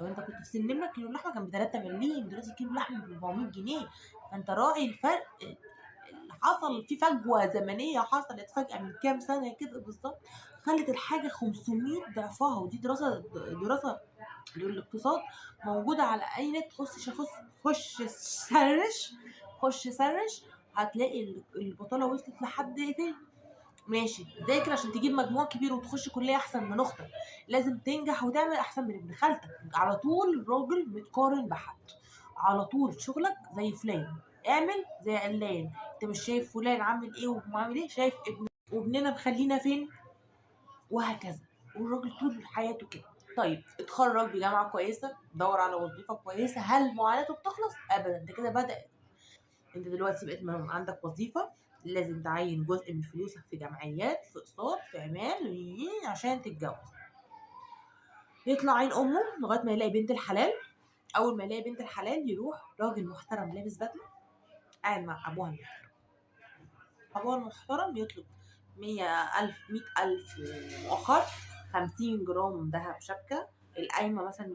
لو انت كنت في سن ابنك كيلو اللحمة كان ب 3 مليم، دلوقتي كيلو اللحمة ب 400 جنيه. فانت راعي الفرق اللي حصل في فجوة زمنية حصلت فجاة من كام سنة كده بالظبط، خلت الحاجة 500 ضعفها. ودي دراسة للاقتصاد موجودة على اي نت، خش خش search، خش search، هتلاقي البطالة وصلت لحد فين. ماشي، ذاكر عشان تجيب مجموع كبير وتخش كليه احسن من اختك، لازم تنجح وتعمل احسن من ابن خالتك. على طول راجل متقارن بحد، على طول شغلك زي فلان، اعمل زي علان، انت مش شايف فلان عامل ايه وعامل ايه، شايف ابن وابننا مخلينا فين، وهكذا. والراجل طول حياته كده. طيب اتخرج بجامعة كويسة، دور على وظيفة كويسة، هل معاناته بتخلص؟ ابدا. انت كده بدات، انت دلوقتي بقيت عندك وظيفة، لازم تعين جزء من فلوسك في جمعيات، في اقساط، في عمال، عشان تتجوز. يطلع عين امه لغاية ما يلاقي بنت الحلال. اول ما يلاقي بنت الحلال يروح راجل محترم لابس بدله قاعد مع ابوها المحترم. ابوها المحترم يطلب 100,000، 100,000 مؤخر، 50 جرام ذهب شبكة، القايمة مثلا